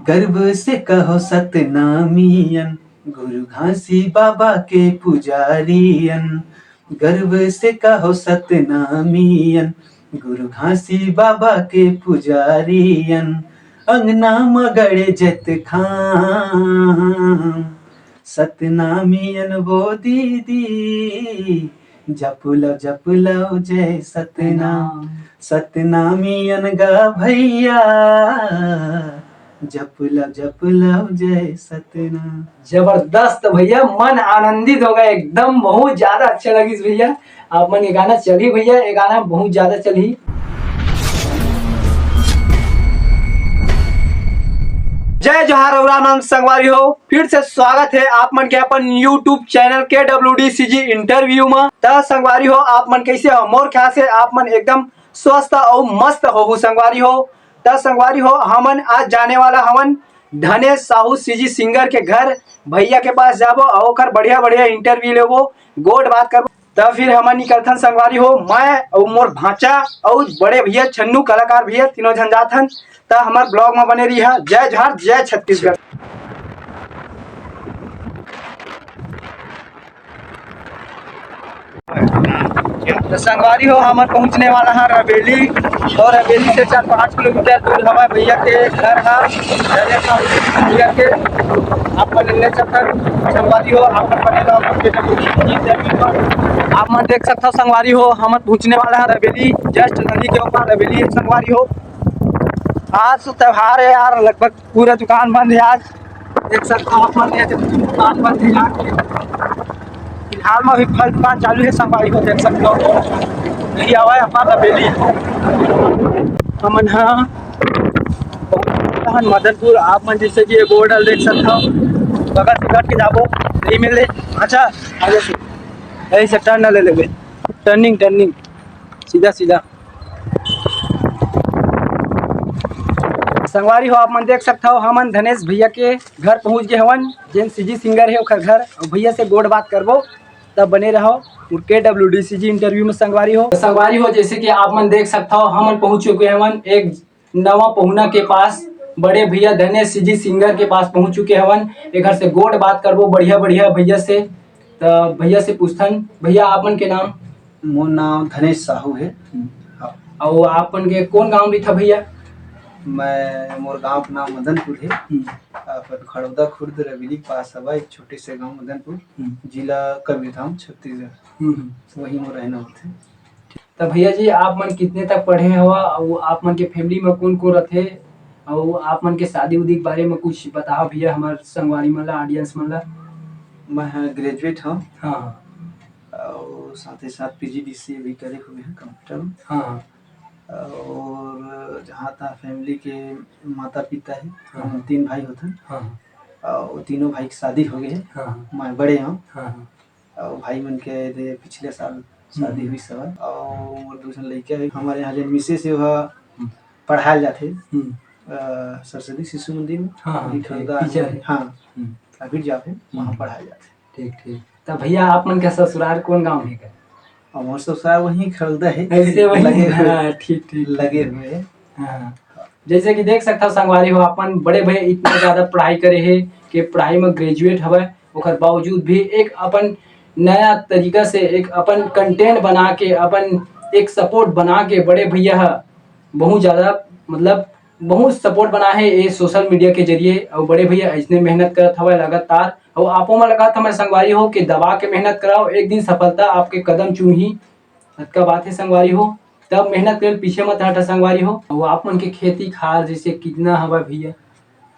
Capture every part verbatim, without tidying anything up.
गर्व से कहो सतनामियन, गुरु घासी बाबा के पुजारियन। गर्व से कहो सतनामियन, गुरु घासी बाबा के पुजारियन। अंगना म गड़े जतखाम, सतनामियन वो दीदी, जप लव जप लव जय सतनाम। सतनामियन गा भैया, जप लव जप लव जय सतनाम। जबरदस्त भैया, मन आनंदित हो गया एकदम, बहुत ज्यादा अच्छा लगिस भैया। आप मन ये गाना चलही भैया, ये गाना बहुत ज्यादा चलही। जय जोहार अउ राम राम संगवारी हो, फिर से स्वागत है आप मन के अपन YouTube चैनल के डब्ल्यू डी सी जी इंटरव्यू में। त संगवारी हो, आप मन कैसे हो? मोर ख्याल से आप मन एकदम स्वस्थ अउ मस्त होहू संगवारी हो। त संगवारी हो, हमन आज जाने वाला हवन धनेश साहू सीजी सिंगर के घर, भैया के पास जाबो अउ ओकर बढ़िया बढ़िया इंटरव्यू लेबो, गोठ बात करबो। त फिर हमन निकलथन संगवारी हो, मैं अउ मोर भांचा अउ बड़े भैया छन्नू कलाकार भैया, तीनों झन जाथन। त हमर ब्लॉग में बने रहिहा। जय जोहार, जय छत्तीसगढ़। त संगवारी हो, हमन पहुंचने वाला हा रबेली, अउ रबेली से चार पाँच किलोमीटर दूर हमारे भैया के घर हा, भैया के। आप मन ले सकथव संगवारी हो, आप मन बने रहो। आप मन देख सकथव संगवारी हो, हमन पहुंचने वाला हा रबेली, जस्ट नदी के ऊपर रबेली है संगवारी हो। आज तो त्योहार है यार, लगभग पूरा दुकान बंद है आज। देख सकथव आप मन, ये दुकान बंद है यहाँ के। फिलहाल में अभी फल दुकान चालू है संगवारी हो, देख सकथव। यही आवा है अपना रबेली। हमन हा मदनपुर, आप मन जैसे कि ये बोर्ड देख सकथव, बगल से कट के जाबो, नहीं मिले। अच्छा, आगे से यही से टर्न ले लेबे, टर्निंग टर्निंग, सीधा सीधा। संगवारी हो, आप मन देख सकथव, हमन धनेश भैया के घर पहुंच गए हवन, जेन सीजी सिंगर है ओकर घर। अउ भैया से गोठ बात करबो, तब बने रहो मोर के डब्ल्यू डी सी जी इंटरव्यू में संगवारी हो। संगवारी हो, जैसे कि आप मन देख सकथव, हमन पहुंच चुके हवन एक नवा पहुना के पास, बड़े भैया धनेश सीजी सिंगर के पास पहुंच चुके हवन। एकर से गोठ बात करबो बढ़िया बढ़िया भैया से। त भैया से पूछथन, भैया आप मन के नाम? मोर नाम धनेश साहू है। हम्म। हाँ। अउ आप मन के कौन गांव रहिथा भैया? मैं, मोर गांव के नाम मदनपुर है। हम्म। अपन खड़ौदा खुर्द रबेली के पास हवा, एक छोटे से गांव मदनपुर, हम्म। जिला कबीरधाम, छत्तीसगढ़। हम्म। वही मोर रहना होथे। त भैया जी, आप मन कितने तक पढ़े हवा अउ आप मन के फैमिली में कौन कौन रथे अउ आप मन के शादी उदी के बारे में कुछ बताओ भैया, हमार संगवारी मन ला, ऑडियंस मन ला। मैं ह ग्रेजुएट हूँ। हाँ, हाँ। और साथ ही साथ पी जी डी सी ए भी करे हुए हैं कंप्यूटर में। हाँ, हाँ। और जहाँ तक फैमिली के माता पिता है, हाँ, हम हाँ। तीन भाई होते हैं। हाँ, हाँ। और तीनों भाई की शादी हो गई है। हाँ, हाँ। मैं बड़े हूँ। हाँ, हाँ। अउ भाई मन के दे पिछले साल शादी हम्म। हुई सवा, अउ मोर दू झन लइका हे। हमारे यहाँ जेन मिसेस हे, ओहा हम्म। पढ़ायल जाथे, हम्म। अ, सरस्वती शिशु मंदिर में, हाँ, हाँ, वही ठीक, खरीदा टीचर है। हाँ, हम्म। अभी जाथे, वहाँ हम्म। पढ़ायल जाथे। ठीक, ठीक। त भैया, आप मन के ससुराल कौन गाँव हे का? हमार ससुराल वहीं खरीदा है, ऐसे वहीं, लगे हुए, हाँ, ठीक, ठीक, लगे ठीक। हुए। हाँ। जैसे कि देख सकथव संगवारी हो, अपन बड़े भैया इतना ज्यादा पढ़ाई करे हे कि पढ़ाई में ग्रेजुएट हवय, ओकर बावजूद भी एक अपन नया तरीका से एक अपन कंटेंट बना के, अपन एक सपोर्ट बना के बड़े भैया ह बहुत ज्यादा, मतलब, बहुत सपोर्ट बना हे ये सोशल मीडिया के जरिए। अउ बड़े भैया अइसने मेहनत करत हवय लगातार, अउ आपो मन लगात हवय संगवारी हो कि दबा के मेहनत कराओ, एक दिन सफलता आपके कदम चूमही। अतका बात हे संगवारी हो, तब मेहनत करे पीछे मत हटा संगवारी हो। अउ आप मन के खेती खार जैसे कितना हवय भैया?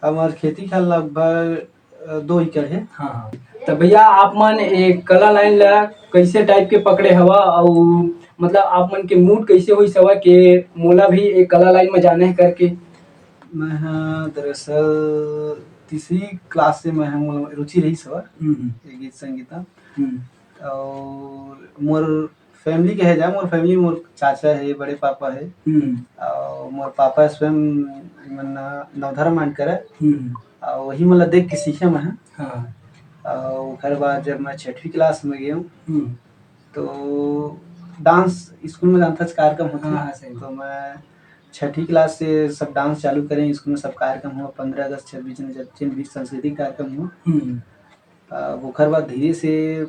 हमार खेती खार लगभग, अ, दो एकड़ हे। हाँ, हाँ। त भैया, आप मन ए कला लाइन ला कैसे टाइप के पकड़े हवा, अउ मतलब आप मन के मूड कैसे होइस हवा के मोला भी ए कला लाइन में जाना हे करके? मैं ह दरअसल तीसरी क्लास से मैं ह, मोला रुचि रहिस हवा हम्म, हम्म। ये गीत संगीत में। हम्म। और मोर फैमिली के हे जा, मोर फैमिली, मोर चाचा हे, बड़े पापा हे, हम्म। अउ मोर पापा स्वयं मन नवधर्म मांड करे, हम्म। अउ वही मन ला देख के सीखे मैं ह। हाँ। अउ ओकर बाद जब मैं छठवीं क्लास में गए हूँ, हम्म। तो डांस स्कूल में जानता कार्यक्रम होथे, हाँ, हाँ, सही। तो मैं छठी क्लास से सब डांस चालू करें, स्कूल में सब कार्यक्रम हुआ, पंद्रह अगस्त, छब्बीस जनवरी, जब जिन भी सांस्कृतिक कार्यक्रम हुआ। हम्म। आ, ओकर बाद धीरे से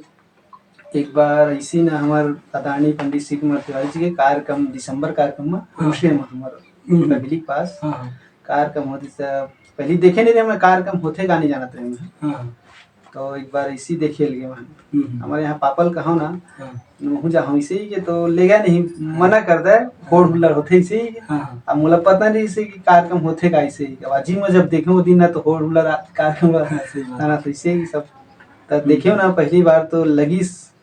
एक बार इसी ना हमार आदरणीय पंडित शिव कुमार तिवारी जी के कार्यक्रम, दिसंबर कार्यक्रम में, हाँ। उनसे में हमार हम्म। पब्लिक पास हाँ, हाँ। कार्यक्रम होती, सब पहले देखे नहीं रहे, मैं कार्यक्रम होते का नहीं जानत रहे मैं। हाँ, हाँ। तो एक बार इसी देखे लगे वहाँ। हम्म। हमारे यहाँ पापल कहो ना, हाँ। नहूँ जाहूँ इसे ही के तो ले गया नहीं, मना कर दे, होड़ हुल्लड़ होते इसे ही के। हाँ, हाँ। अब मुला पता नहीं इसे कि कार्यक्रम होते का इसे ही। अब अजीब में जब देखे वो दिन ना तो होड़ हुल्लड़ आ-, कार्यक्रम हाँ, सही बात। आना तो इसे ही सब। तब हम्म। देखे ना पहली बार तो लगिस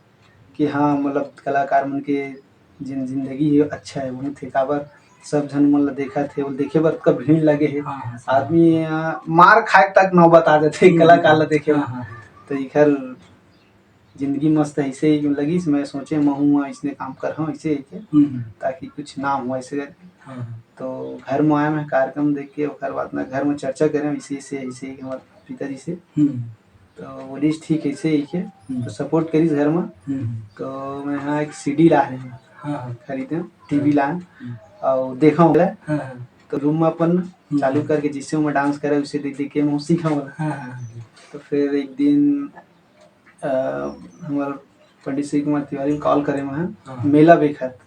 कि हाँ, मतलब कलाकार मन के जिन जिंदगी हे अच्छा हे, बहुत हे, काबर सब झन मन ला देखत हे, वो देखे बर ओतका भीड़ लगे हे। हाँ, हाँ, सही बात। आदमी, अ, मार खाए तक नौबत आ जाथे हम्म, कलाकार ला देखे बर। हाँ, हाँ, हाँ। तो इखर जिंदगी मस्त हे, ऐसे ही लगिस, मैं सोचे महूँ अइसने काम करहूँ, ऐसे ही के, हम्म, हम्म। ताकि कुछ नाम हो ऐसे करके। हाँ, हाँ। तो घर में आए मैं कार्यक्रम देख के, ओकर बाद ना घर में चर्चा करें, ऐसे, ऐसे, ऐसे ही हमारे पिताजी से। हम्म। तो बोलिस, "ठीक है, ऐसे ही है।" हम्म। तो सपोर्ट करिस घर में। हम्म। तो मैं हाँ एक सीडी ला रहे हैं, हाँ, हाँ। खरीदे, टीवी हाँ। ला, हम्म। और देखा हूँ बोला। हाँ, हाँ। तो रूम में अपन हम्म। चालू करके जिससे मैं डांस करे, उसे देख देख के मैं सीखा हूँ। हाँ, हाँ, हाँ। तो फिर एक दिन, अ, हमारे पंडित शिव कुमार तिवारी कॉल करे मैं, हाँ। मेला देखत,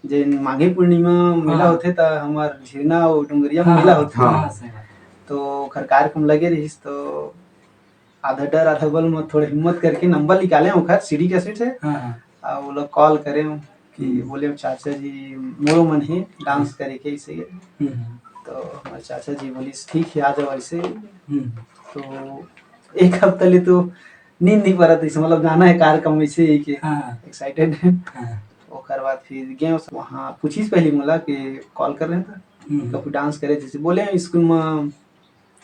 जे माघी पूर्णिमा मेला हाँ। होथे, त हमार झिरना और डुंगरिया में हाँ, मेला हाँ, होथे। हाँ, सही बात। तो ओकर कार्यक्रम लगे रहिस, तो आधा डर आधा बल में थोड़ा हिम्मत करके नंबर निकाले ओखर सीडी कैसेट से, हाँ, हाँ। आ वो लोग कॉल करे कि हम्म। बोले, "चाचा जी, मोरो मन हे डांस हम्म। करे के ऐसे।" हम्म। तो हमारे चाचा जी बोलिस, "ठीक है, आ जाओ ऐसे।" हम्म। तो एक हफ्ता ले तो नींद नहीं परत रहिस, मतलब जाना है कार्यक्रम वैसे ही के हाँ। Excited है। हाँ। ओकर बाद फिर गए वहाँ, पूछिस पहले मोला कि कॉल कर रहे थे, हम्म। कभी डांस करे, जैसे बोले, "स्कूल में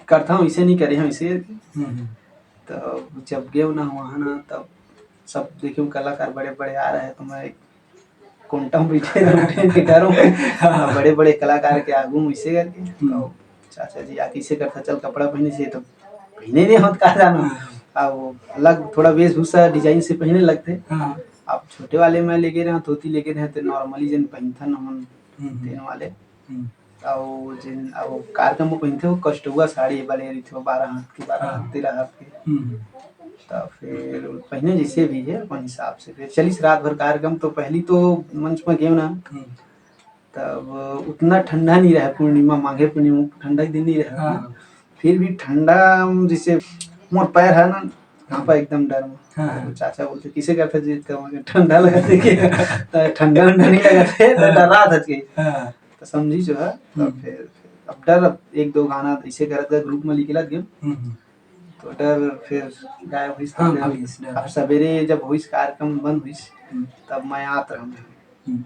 करता हूँ, इसे नहीं करे हम, इसे।" हम्म, हम्म। तो जब गए ना वहाँ ना, तब सब देखे कलाकार बड़े-बड़े आ रहे हैं, तो मैं कोंटा में बैठे रहे, बैठे के डरो में। हाँ। बड़े-बड़े कलाकार के आगू में इसे करके, हम्म। तो चाचा जी आके इसे करता, "चल कपड़ा पहने से," तो पहने नहीं होत का जाना। हाँ। अब वो अलग थोड़ा वेशभूषा डिजाइन से पहने लगते। हाँ। अब छोटे वाले में लेके रहे, धोती लेके रहे, तो normally जन पहनता न मन हम्म, हम्म। तेन वाले। हम्म। अउ जेन, अउ कार्यक्रम में पहिनथे, वो कस्टुआ साड़ी वाले रहिथे, वो बारह हाथ के, बारह हाँ। हाथ, तेरह हाथ के। हम्म। त फिर पहिने जैसे भी है, अपन हिसाब से। फिर चलिस रात भर कार्यक्रम, तो पहली तो मंच में गए ना, हम्म। तब उतना ठंडा नहीं रहा, पूर्णिमा, माघे पूर्णिमा ठंडा के दिन नहीं रहा। हाँ। फिर भी ठंडा जैसे मोर पैर है ना, कांपा एकदम डर में। हाँ, हाँ। तो चाचा बोलते, "किसे करता जी?" तो मैं, "ठंडा लगा थे कि?" तो ठंडा, ठंडा नहीं लगा थे, तो हाँ। डरा था कि। हाँ। तो समझी जो है, तो हम्म। फिर अब डर, अब एक दो गाना ऐसे करत गए, ग्रुप में लिखे लग गए। हम्म, हम्म। तो डर फिर गायब हुई, हाँ, फिर भाग गइस, डर। अब सवेरे जब हुई कार्यक्रम बंद हुई, हम्म। तब मैं आत रहा। हम्म।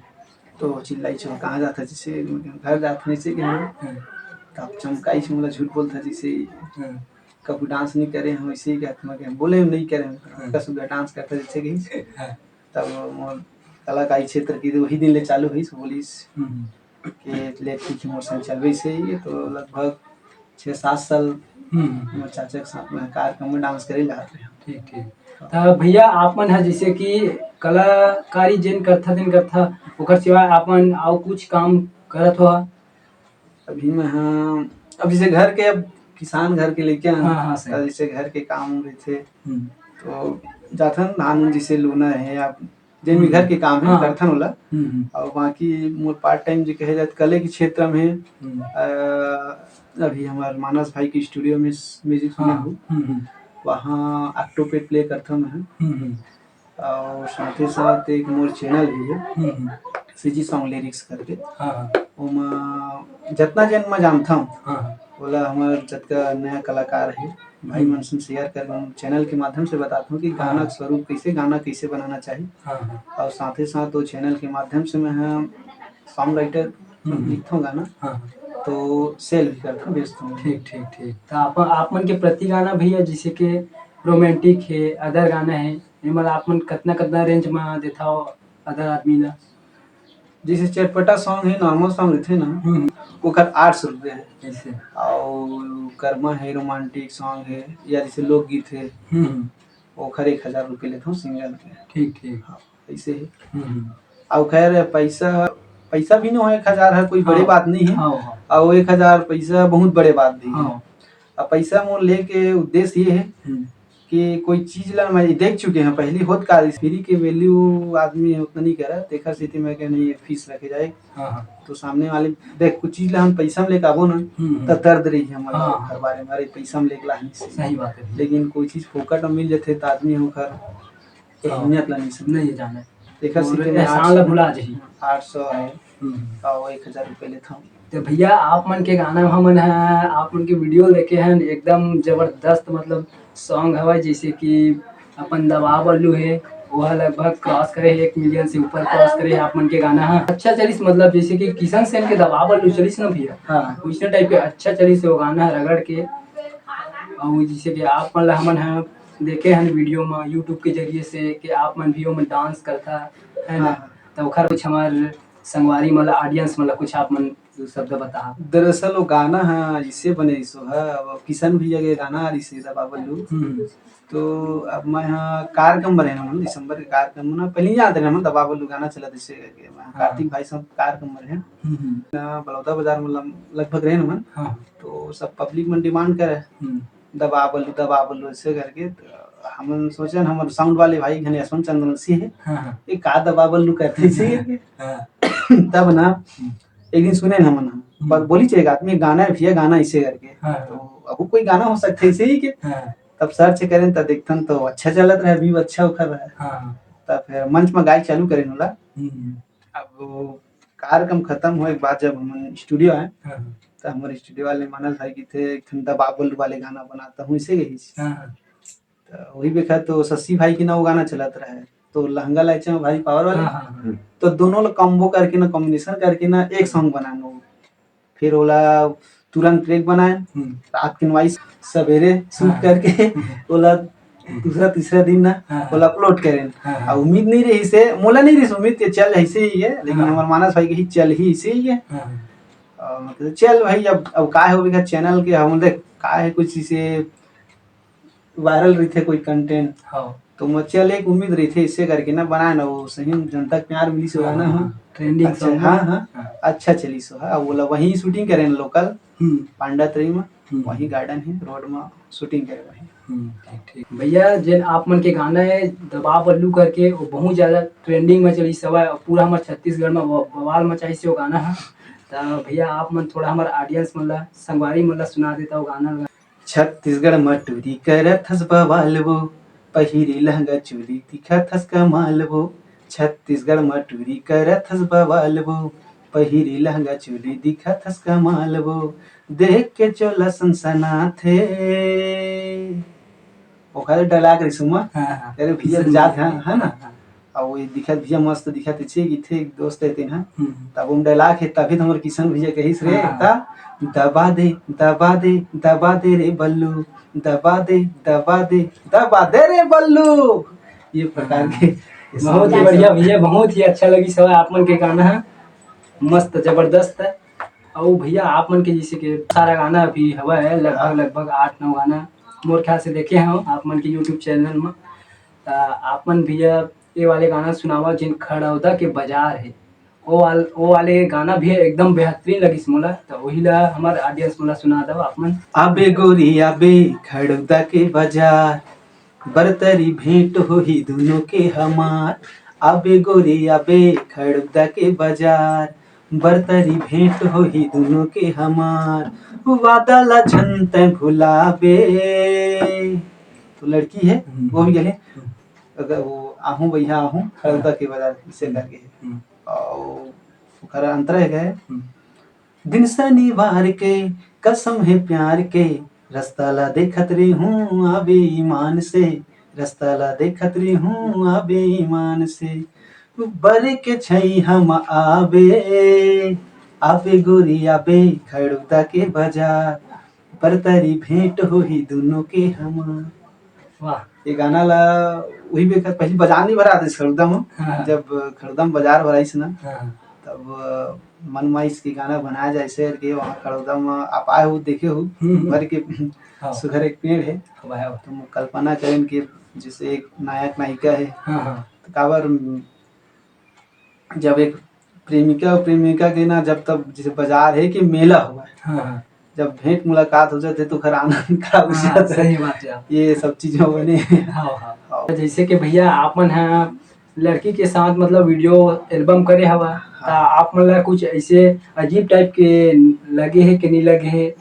तो चिल्लाई छो, "कहाँ जात हस?" जैसे, "घर जात हस," जैसे कि हम। हम्म। तब चमकाई छो, मतलब झूठ बोलत हस जैसे, हम्म। "कभी डांस नहीं करे हम," ऐसे ही कहत मैं, बोले हम नहीं करे हम। हम्म। का सुबह डांस करता जैसे कि। हाँ। तब मोर कलाकारी क्षेत्र की वही दिन ले चालू हुई, बोलिस हम्म। कि ले ठीक है, मोर संग चलबे से ही, तो लगभग छः सात साल हम्म। मोर चाचा के साथ में कार्यक्रम में डांस करे जात रहे। ठीक, ठीक। त भैया, आप मन ह जैसे कि कलाकारी जेन करथा, तेन करथा, ओकर सिवाय आप मन अउ कुछ काम करत हो? अभी मैं, हाँ, अब जैसे घर के, अब किसान घर के लइका हैं, हाँ, हाँ, सही। त जैसे घर के काम रहिथे, हम्म। तो जाथन धान उन जैसे लूना है या जेन भी हम्म। घर के काम है, हाँ। करथन ओला। हम्म, हम्म। अउ बाकी मोर पार्ट टाइम जे कहे जात कले के क्षेत्र में, हम्म। अ, अभी हमार मानस भाई के स्टूडियो में स-, म्यूजिक सुने हाँ। हो। हम्म, हम्म। वहाँ ऑक्टोपेड प्ले करथन मैं। हम्म, हम्म। अउ साथे साथ एक मोर चैनल भी है, हम्म, हम्म। सीजी सॉन्ग लिरिक्स करके। हाँ, हाँ। ओमा जतना जन मैं जानथव, हाँ, हाँ। ओला हमर जतका नया कलाकार है, भाई हम्म। मन से शेयर कर, हम चैनल के माध्यम से बताता हूँ कि हाँ। गाना के स्वरूप कैसे, गाना कैसे बनाना चाहिए। हाँ, हाँ। और साथ ही साथ वो चैनल के माध्यम से मैं, हाँ, सॉन्ग राइटर हम्म। लिखता हूँ गाना, हाँ, हाँ। तो सेल भी करता हूँ, बेचता हूँ। ठीक, ठीक, ठीक। तो आप, आप मन के प्रति गाना भैया, जैसे कि रोमांटिक है, अदर गाना है, ये मतलब आप मन कितना, कितना रेंज में देता हो अदर आदमी ला? जैसे चटपटा सॉन्ग है, नॉर्मल सॉन्ग रहते ना, हम्म। ओकर आठ सौ रुपये है। ऐसे। और कर्मा है, रोमांटिक सॉन्ग है, या जैसे लोकगीत है, हम्म। ओखर एक हजार रुपये लेता हूँ सिंगल के। ठीक, ठीक। हाँ, ऐसे है। हम्म। और खैर, पैसा पैसा भी नो हे, एक हजार ह कोई बड़े हाँ। बात नहीं हे। हाँ, हाँ। अउ एक हजार पैसा बहुत बड़े बात नहीं हे। हाँ। अब पैसा मोर लेके उद्देश्य ये हे हम्म। कि कोई चीज ला मैं देख चुके हंव, पहली होत का रहिस, free के value आदमी उतना नहीं करा, तेखर सेती मैं कहे नहीं, ये fees रखे जाए। हाँ, हाँ। तो सामने वाले, देख, कुछ चीज ला हम पैसा में लेके आबो ना, हम्म, हम्म। त दर्द रही हमर हाँ, हाँ। घर बारे में, अरे, पैसा में लेके लाहन से। सही बात है। लेकिन कोई चीज फोकट में मिल जाथे, त आदमी ओकर हाँ। अहमियत ला नहीं समझे। नहीं जाने। तेखर और सेती मैं एहसान ला भुला जाही। आठ सौ है, हम्म। अउ एक हजार रुपये लेथंव। तो भैया, आप मन के गाना हमन ह, आप मन के video देखे हन, एकदम जबरदस्त, मतलब, song हवय, जैसे कि अपन दबा बल्लू हे, वो ह लगभग cross करे हे, एक million से ऊपर cross करे हे आप मन के गाना ह। अच्छा चलिस, मतलब, जैसे कि किशन सेन के दबा बल्लू चलिस ना भैया, हाँ। वैसने type के अच्छा चलिस वो गाना ह रगड़ के। अउ जैसे कि आप मन ला हमन ह देखे हन video म, YouTube के जरिए से, कि आप मन भी ओमन dance करथा, है ना? हाँ। त ओखर कुछ हमर संगवारी मन ला, audience मन ला कुछ आप मन दू शब्द बता। दरअसल वो गाना ह इसे बने रिहिस, वो ह, वो किशन भैया के गाना आ रिहिस, दबा बल्लू। हम्म। तो अब मैं ह कार्यक्रम में रहेन हमन, दिसंबर के कार्यक्रम में ना, पहले ही जानत रहेन हमन, दबा बल्लू गाना चलत इसे करके, मैं हाँ। कार्तिक भाई सब कार्यक्रम में रहेन। हम्म, हम्म। ना, बलौदा बाजार में लम-, लगभग रहेन हमन। हाँ। तो सब public मन demand करे, हम्म। दबा बल्लू, दबा बल्लू, ऐसे करके। तो हमन सोचेन, हमर sound वाले भाई घने यशवंत चंद्रवंशी हे, हाँ, हाँ। ये का दबा बल्लू करथे इसे करके। हाँ। तब ना, हम्म। एक दिन सुनेन हमन, हम्म। पर बोली चाहिए आदमी, गाना है भैया, गाना इसे करके। हाँ, हाँ। तो अब वो कोई गाना हो सकथे इसे ही के। हाँ। तब search करेन, तब देखथन तो अच्छा चलत रहे, view अच्छा ओखर रहे। हाँ, हाँ। तब फिर मंच में गाय चालू करेन ओला। हम्म। अब वो कार्यक्रम खत्म होए के बाद जब हमन studio आए, हाँ, हाँ। त हमर studio वाले मानस भाई किथे, "एक ठन दबा बल्लू वाले गाना बनाता हूँ," इसे कहिस। हाँ, हाँ। त वही बेखा तो शशि भाई के ना वो गाना चलत रहे, तो लहंगा लाइचा में भारी power वाले। हाँ, हाँ, हाँ। तो दोनों ला combo करके ना, combination करके ना, एक song बनान वो। फिर ओला तुरंत track बनाएन, हम्म। रात के नवाई सवेरे shoot हाँ। करके हम्म। ओला हम्म। दूसरा तीसरा दिन ना हाँ, हाँ। ओला upload करेन। हाँ, हाँ। अब उम्मीद नहीं रहिसे, मोला नहीं रहिसे उम्मीद के चल ऐसे ही है, लेकिन हाँ। हमर मानस भाई के ही चल ही ऐसे ही है। हाँ, हाँ। और मतलब चल भाई, अब, अब का होबे का channel के, हम देख का है कुछ इसे viral रहिथे कोई content। हाँ। तो मोर चल एक उम्मीद रहिथे इसे करके ना बनाए ना, वो सही में जनता के प्यार मिलिस हाँ, गाना हाँ, हो। Trending अच्छा, song हाँ, है। हाँ, हाँ। अच्छा चलिस हो, हाँ, वो ला वहीं shooting करेन local, हम्म। पांडा तरी में, हम्म। वहीं garden है, road में shooting करे वहीं। हम्म, ठीक, ठीक। भैया, जेन आप मन के गाना है दबा बल्लू करके, वो बहुत ज्यादा trending में चलिस हवय, और पूरा हमर छत्तीसगढ़ में ब-, बवाल मचाइस हे वो गाना ह। त भैया, आप मन थोड़ा हमर audience मन ला, संगवारी मन ला सुना देता वो गाना ला। छत्तीसगढ़ म टूरी करत हस बवाल वो, पहिरी लहंगा चोली दिखत हस कमाल वो। छत्तीसगढ़ म टूरी करत हस बवाल वो, पहिरी लहंगा चोली दिखत हस कमाल वो। देख के चोला सनसनाथे। ओखर dialogue रिसुमा, हाँ, हाँ। अरे भैया, किशन जात भैया। है, है ना? हाँ, हाँ। अउ वो दिखत भैया मस्त दिखत हे, छे किथे दोस्त हे तेन ह। हम्म। तब ओम dialogue हे, तभी तो हमर किशन भैया कहिस रे, हाँ। ता दबा दे, दबा दे, दबा दे रे बल्लू, दबा दे, दबा दे, दबा दे रे बल्लू। ये प्रकार हाँ। के बहुत ही बढ़िया भैया, बहुत ही अच्छा लगिस हवय आप मन के गाना ह। मस्त, जबरदस्त। अउ भैया, आप मन के जैसे कि सारा गाना अभी हवय, लगभग, हाँ। लगभग आठ नौ गाना मोर ख्याल से देखे हव आप मन के YouTube channel म। त आप मन भैया ये वाले गाना सुनावा, जेन खड़ौदा के बाजार हे, वो वाल-, वो वाले गाना भी एकदम बेहतरीन लगिस मोला। त वही ला हमर audience मोला सुना दव आप मन। आबे गोरी आबे खड़ौदा के बाजार, बरतरी भेंट होही दुनों के हमार। आबे गोरी आबे खड़ौदा के बाजार, बरतरी भेंट होही दुनों के हमार। वादा ला झन तैं भुलाबे। तो लड़की है, हम्म। वो भी गले। हम्म। अगर वो आहूँ भैया आहूँ, खड़ौदा हाँ। के बाजार से हम्म। करके है। हम्म। और ओकर अंतरा है गए। हम्म। दिन शनिवार के कसम है प्यार के, रस्ता ला देखत रही हूँ आबे ईमान से, रस्ता ला देखत रही हूँ आबे ईमान से। बर के छई हम आबे, आबे गोरी आबे खड़ौदा के बाजार, बरतरी भेंट होही दुनों के हमार। वाह। ये गाना ला वही बेकर पहली बाजार नहीं भरा थे खड़ौदा में। हाँ। जब खड़ौदा में बाजार भराइस ना, हाँ। तब मन माइस के गाना बनाया जाए शेर के, वहाँ खड़ौदा में आप आए हो, देखे हो, हम्म, हम्म। भर के हाँ। सुघर एक पेड़ है। वाह, वाह। तो मैं कल्पना करें कि जैसे एक नायक नायिका है, हाँ, हाँ। तो काबर जब एक प्रेमिका और प्रेमिका के ना, जब तब जैसे बाजार है कि मेला हुआ है, हाँ, हाँ। जब भेंट मुलाकात हो जाथे तो ओकर आनंद का हाँ, उजाला सही बात है। ये सब चीज में बने। हाँ, हाँ। हाँ। जैसे कि भैया आप मन ह लड़की के साथ मतलब वीडियो एल्बम करे हवा, हाँ। त आप मन ला कुछ ऐसे अजीब टाइप के लगे हे कि नहीं लगे हे?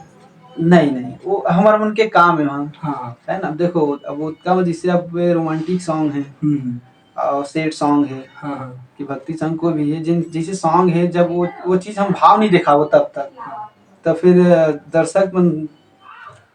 नहीं, नहीं, वो हमर मन के काम है वहाँ। हाँ। है ना, देखो, अब ओतका में जैसे अब रोमांटिक सॉन्ग है हम्म। और सैड सॉन्ग है हाँ, हाँ। कि भक्ति सॉन्ग कोई भी है, जिन जैसे सॉन्ग है, जब वो वो चीज हम भाव नहीं दिखाबो तब तक, हाँ। तो फिर दर्शक मन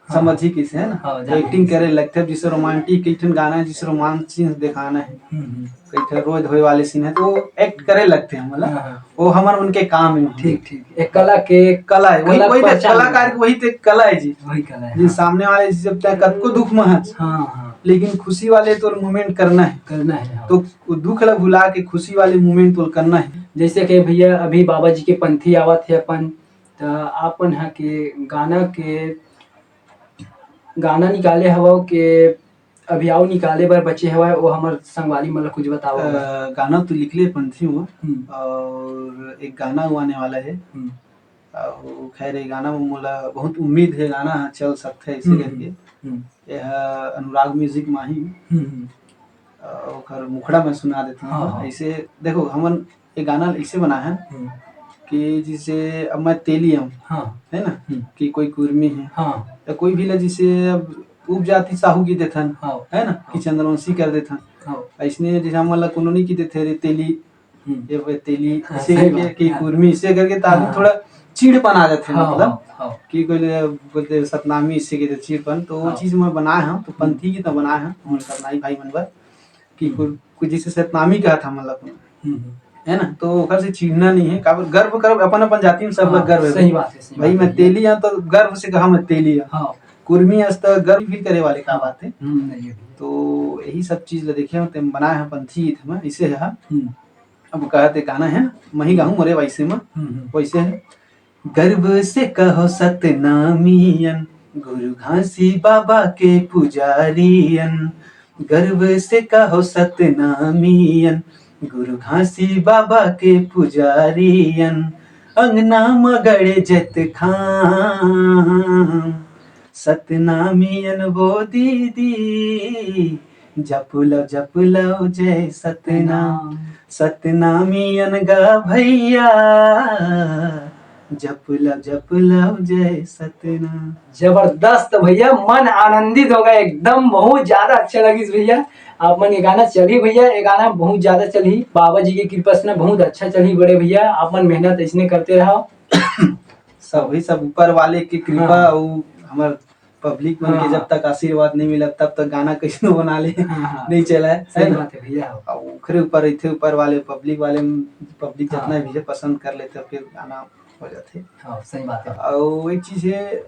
हाँ। समझही किसे, है ना? हाँ, जाने एक्टिंग किसे। करे लगथे, जैसे रोमांटिक एक ठन गाना है, जैसे रोमांस सीन दिखाना है, हम्म, हम्म। कई ठन रोज होए वाले सीन है, तो वो एक्ट करे लगथे हमन ला। हाँ, हाँ। वो हमर मन के काम है। ठीक, ठीक। एक कला के कला है, वही, कला वही तो पहचान कलाकार है। की वही तो एक कला है जी। वही कला है, जी, हाँ। सामने वाले जब तक कतको दुख में हस, हाँ, हाँ। लेकिन खुशी वाले तो मोमेंट करना है। करना है, हाँ। तो वो दुख ला भुला के खुशी वाले मोमेंट तो करना है। जैसे कि भैया अभी बाबा जी के पंथी आवत है अपन, त आप मन ह के गाना के, गाना निकाले हवव के अभी अउ निकाले बर बचे हवय, वो हमर संगवारी मन ल कुछ बतावव। अ, गाना तो लिखले पंथी हूँ हम्म। और एक गाना वो आने वाला है। हम्म। और खैर, ये गाना में मोला बहुत उम्मीद है, गाना चल सकथे ऐसे हम्म, करके। हम्म। ये ह अनुराग म्यूजिक माही। हम्म, हम्म। अ, ओकर मुखड़ा में सुना देता हूँ। हाँ, हाँ। ऐसे देखो, हमन ये गाना ऐसे बना है हम्म। कि जैसे अब मैं तेली हूँ, हाँ। है ना, हम्म। कि कोई कुर्मी है, हाँ। या कोई भी ला, जैसे अब उपजाति साहू की देथन, हाँ। है ना, कि हाँ। चंद्रवंशी कर देथन। हाँ। ऐसने जैसे हमन ला कोनो नहीं की देथे, "रे तेली, हम्म। ये वे तेली", हाँ, ऐसे सही करके, बात, कि हाँ। कुर्मी, ऐसे करके, त आदमी हाँ। थोड़ा चिढ़पन आ जाथे, हाँ, मतलब, हाँ, हाँ। कि कोई ले बोलते सतनामी, ऐसे के चिढ़पन, तो वो हाँ। चीज मैं बनाए हूँ, तो हम्म। पंथी की तो बनाए हूँ, हमर सतनामी भाई मन बर, कि हम्म। कोई, कोई जैसे सतनामी कहा था, मतलब, हम्म, हम्म। है ना, तो ओकर से चिढ़ना नहीं है, काबर गर्व करब, अपन, अपन जाति में सब हाँ, लोग गर्व है। सही बात है, सही भाई, बात मैं है। तेली हूँ, तो गर्व से कहा मैं तेली हूँ। हाँ। कुर्मी हस त गर्व फील करे वाले का बात है। हम्म, नहीं है। तो यही सब चीज ला देखे हूँ, तेम बनाए हैं पंथी गीत में, इसे है। हम्म। अब कहत हे गाना है ना, मही गाहूँ मोरे वैसे में, हम्म, हम्म। वैसे है। गर्व से कहो सतनामियन, गुरु घासी बाबा के पुजारियन। गर्व से कहो सतनामियन, गुरु घासी बाबा के पुजारियन। अंगना म गड़े जतखाम, सतनामियन वो दीदी, जप लव, जप लव जय सतनाम। सतनामियन गा भैया, जप लव, जप लव जय सतनाम। जबरदस्त भैया, मन आनंदित हो गया एकदम, बहुत ज्यादा अच्छा लगिस भैया। आप मन ये गाना चलही भैया, ये गाना बहुत ज्यादा चलही, बाबा जी की कृपा से ना बहुत अच्छा चलही बड़े भैया, आप मन मेहनत ऐसने करते रहो। सब वही सब ऊपर वाले की कृपा हाँ। और हमर पब्लिक मन के हाँ। जब तक आशीर्वाद नहीं मिला, तब तक गाना कैसनो बना ले, हाँ, हाँ। नहीं चला है, सही है ना? बात है भैया। अब ओकरे ऊपर रहिथे, ऊपर वाले पब्लिक वाले, पब्लिक हाँ। जितना भी है पसंद कर लेथे, फिर गाना हो जाथे। हाँ, सही बात है। और एक चीज है,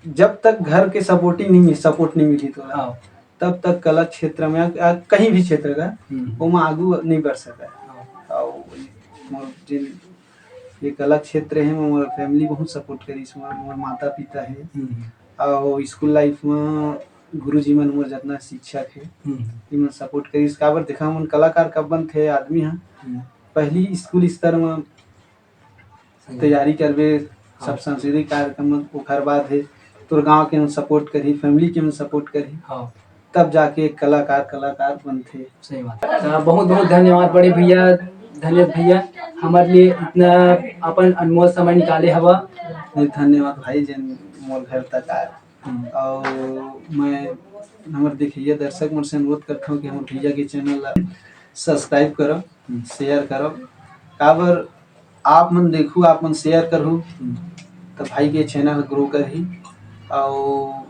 जब तक घर के सपोर्टिंग नहीं मिल, सपोर्ट नहीं मिली तो हाँ। तब तक कला क्षेत्र में, आ, कहीं भी क्षेत्र का, हम्म। ओमा आगू नहीं बढ़ सका है। हाँ। और मोर जिन ये कला क्षेत्र है, मोर फैमिली बहुत सपोर्ट करिस, मोर, मोर माता पिता है। हम्म। और स्कूल लाइफ में गुरुजी मन मोर जितना शिक्षक है, हम्म। इमन सपोर्ट करिस। काबर देखा, मन कलाकार कब बनथे आदमी ह, हम्म। पहली स्कूल स्तर में सही। तैयारी करबे, सब हाँ। सांस्कृतिक कार्यक्रम में, ओखर बाद है तोर गांव के मन सपोर्ट करही, फैमिली के मन सपोर्ट करही, हाँ। तब जाके कलाकार, कलाकार बनथे। सही बात है। तो बहुत बहुत धन्यवाद बड़े भैया, धन्यवाद भैया, हमारे लिए इतना अपन अनमोल समय निकाले हवा। नहीं, धन्यवाद भाई, जेन मोर घर तक आए। हम्म। और मैं हमर देखिए दर्शक मन से अनुरोध करता हूँ कि हमर भैया के चैनल ला सब्सक्राइब करब, हम्म। शेयर करब, काबर आप मन देखू, आप मन शेयर करहू, हम्म। तो भाई के चैनल ग्रो करही। और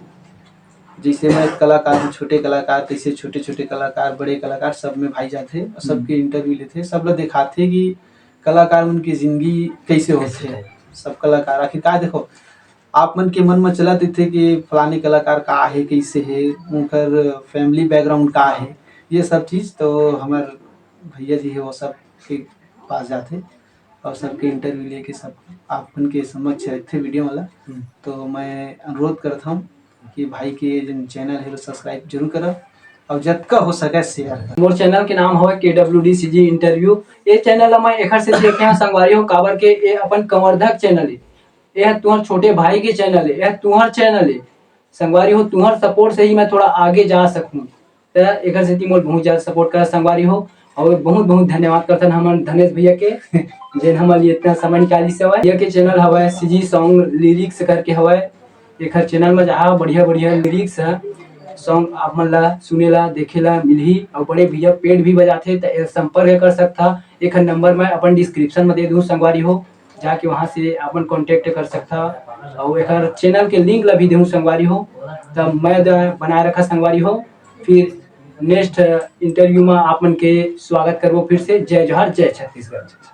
जैसे मैं कलाकार हूँ, छोटे कलाकार, तैसे छोटे-छोटे कलाकार, बड़े कलाकार, सब में भाई जाथे और सबके हम्म। इंटरव्यू लेथे, सब ला दिखाथे कि कलाकार मन की जिंदगी कैसे कैसे होथे। है। सब कलाकार आखिर का देखो, आप मन के मन में चलत रहिथे कि फलाने कलाकार का हे, कैसे हे, उनकर फैमिली बैकग्राउंड का हे, हाँ। ये सब चीज तो हमर भैया जी हे, वो सब के पास जाथे और सबके इंटरव्यू लेके सब आप मन के समक्ष रखथे वीडियो वाला। हम्म। तो मैं अनुरोध करत हूँ कि भाई के जो चैनल है, वो सब्सक्राइब जरूर करब। अउ जतका हो सके share कर। मोर channel के नाम हवय के डब्ल्यू डी सी जी interview। ये channel ला मैं एखर से देखे हंव संगवारी हो, काबर के ये अपन कंवर्धक channel हे, ये ह तुहर छोटे भाई के channel हे, ये ह तुहर channel हे संगवारी हो। तुहर support से ही मैं थोड़ा आगे जा सकूं, त एकर सेती मोर बहुत ज्यादा support करा संगवारी हो। और बहुत बहुत धन्यवाद करथन हमन धनेश भैया के जेन हमन लिए इतना समय निकालिस हवय। भैया के channel हवय सी जी song lyrics करके हवय, एखर channel में जहाँ बढ़िया बढ़िया lyrics है, song आप मन ला सुने ला देखे ला मिलही। और बड़े भैया paid भी बजाथे, त ए संपर्क कर सकथा। एखर number मैं अपन description में दे दूँ संगवारी हो, जाके वहाँ से अपन contact कर सकथा। और एखर channel के link ला भी देहूँ संगवारी हो। तब मैं द-, बनाए रखा संगवारी हो, फिर next interview में आप मन के स्वागत करबो फिर से। जय जोहार, जय छत्तीसगढ़।